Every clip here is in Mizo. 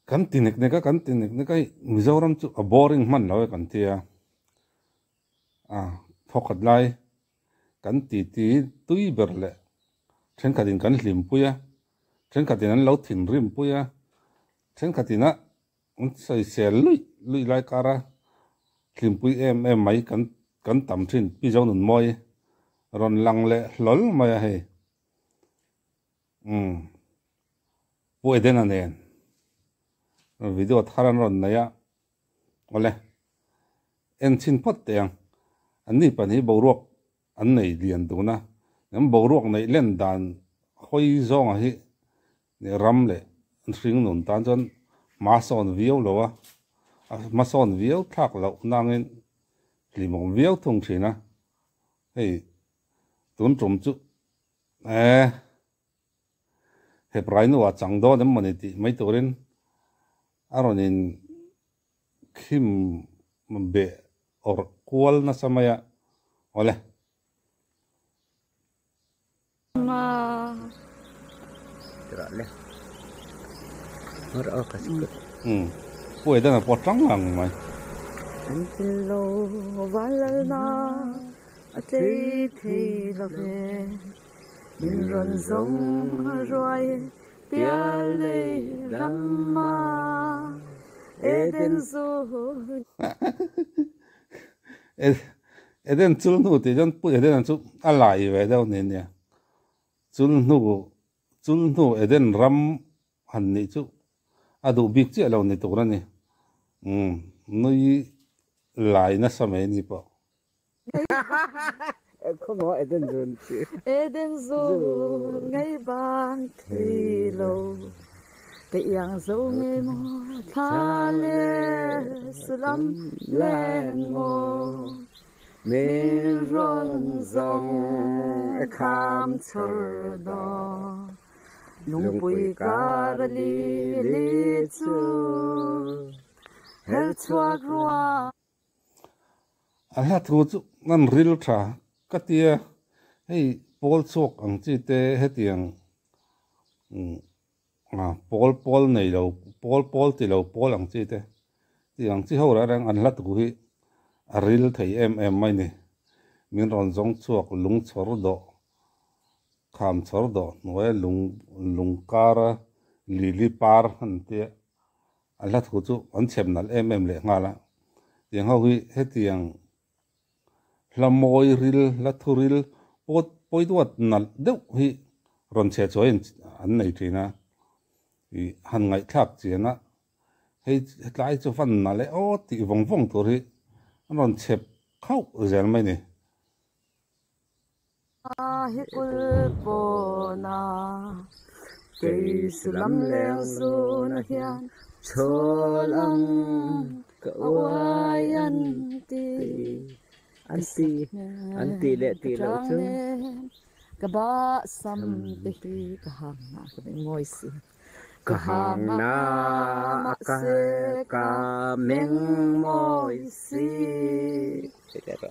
Kan ti nek nek a, kan ti nek nek a, hei Mizoram chu a boring hman lo e kan tia. A thawkhat lai kan ti ti tui ber leh thenkhatin kan hlimpui a, thenkhatin an lo thinrimpui a, thenkhatin a an sawisel luih luih lai kara hlimpui em em mai kan kan tam thin Pi Zonunmawi rawn lang leh hlawl mai a hei. Umm Pu Edena nen video thar an rawn nei a, awle en chhin phawt teh ang, an ni pahnih boruak an nei lian dun a, an boruak neih len dan hawi zawnga hi ram leh hring nun tan chuan hma sawn viau lo a, hma sawn viau thlak loh nangin hlimawm viau thung thin a, hei tun tum chu Eh, Hebrai nu ah chang dawn em mawni tih mai turin a rawn in khim beh awrh kual nasa mai a, awle. Umm, Pu Edena pawh tang ang mai. A tlei thei lo ve. Min rawn zawng a ruai pial lei ram a Eden zu. Eden chul hnu tih chuan Pu Edena chu a lai ve deuh ni nia. Chul hnu chul hnu Eden ram han nih chu a duh bik chiah lo ni tur a ni. Umm nui lai nasa mai ni pawh. Eden zun ngei bang thei lo Ka iang zo ngei maw thla le sulam leng maw Min rawn zawng e kham chhawr daw Lungpui kar a li li chu her chhuak rua. A hla thu chu an ril tha ka tia, hei pawl chhuak ang chi te hetiang pawl pawl nei lo pawl pawl ti lo pawl ang chi te tih ang chi ho reng reng an hla thu hi a ril thei em em mai ni. Min rawn zawng chhuak lung chhawr dawh kham chhawr dawh hnuaia lung lung kara lili par an tia. A hla thu chu an chhem nalh em em leh nghal a, tiang ho hi hetiang hla mawi ril, hla thu ril pawt pawi duat nalh deuh hi rawn chhe chuai an nei thin a, ih han ngaihthlak chian a, hei hetlai chu van nalh e aw tih vawng vawng tur hi an rawn chhep khauh zel mai ni. Hi kul pawna kei sulam leng zuna hian chhawl ang ka uai an ti. An ti an ti leh ti lo chu. Ka bah sam te hi ka hang na ka ngawi si. Ka hang na a ka meng mawi si.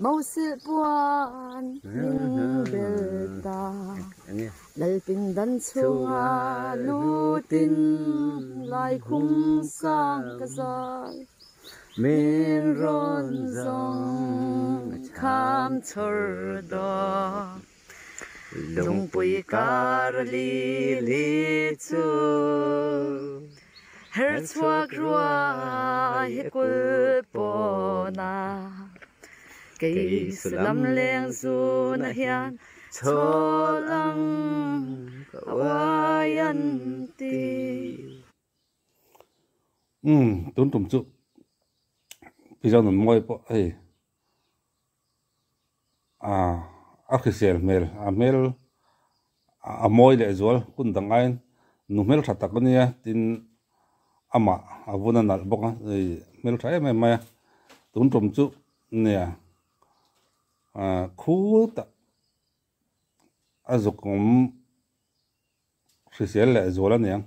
Mosil puan min bel ta. Lalpindan chhunga lutin laikhum sang ka zai. Min rawn zawng kham chhawr daw. Lungpui kar li li chu her chhuak rua hi kul pawna kei sulam leng zuna hian chhawl ang ka uai an ti. Umm tun tum chu Pi Zonunmawi pawh hei Ah, a hrisel hmel, a hmel a mawi leh zual hun dang aiin nu hmel tha tak a nia tin amah a vun a nalh bawk a, hei hmel tha em em mai a, tun tum chu nia ah khu tak a zuk awm hrisel leh zual a niang,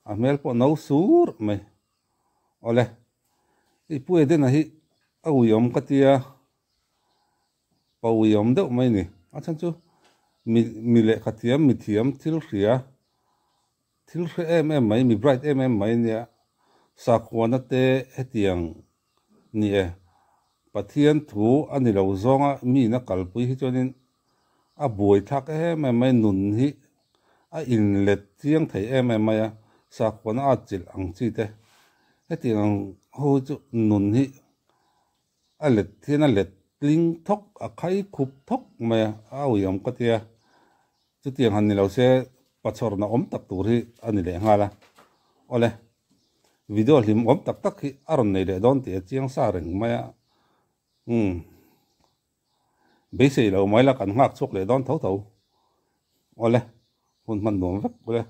a hmel pawh no sur mai, awle i Pu Edena hi a uiawm ka tia. Pawi awm deuh mai ni. A chhan chu mi mi lehkha thiam, mi thiam thil hria, thil hre em em mai, mi bright em em mai ania. Sakhuana te hetiang ni e. Pathian thu a ni lo zawnga miin a kalpui hi chuanin a buai thlak em em mai, nun hi a inlet chiang thei em em mai a, sakhuana a atchilh ang chi te hetiang ang ho hi chu nun hi a let hian a let tling thawk a khai khup thawk mai a, a uiawm ka tia. Chutiang han ni lo se pachhawrna awm tak tur hi a ni leh nghal a. Awle, video hlim awm tak tak hi a rawn nei leh dawn tih a chiang sa reng mai a. Umm, beisei lo mai la kan nghak chhuak leh dawn tho tho. Awle, hun hman nuam vek ule.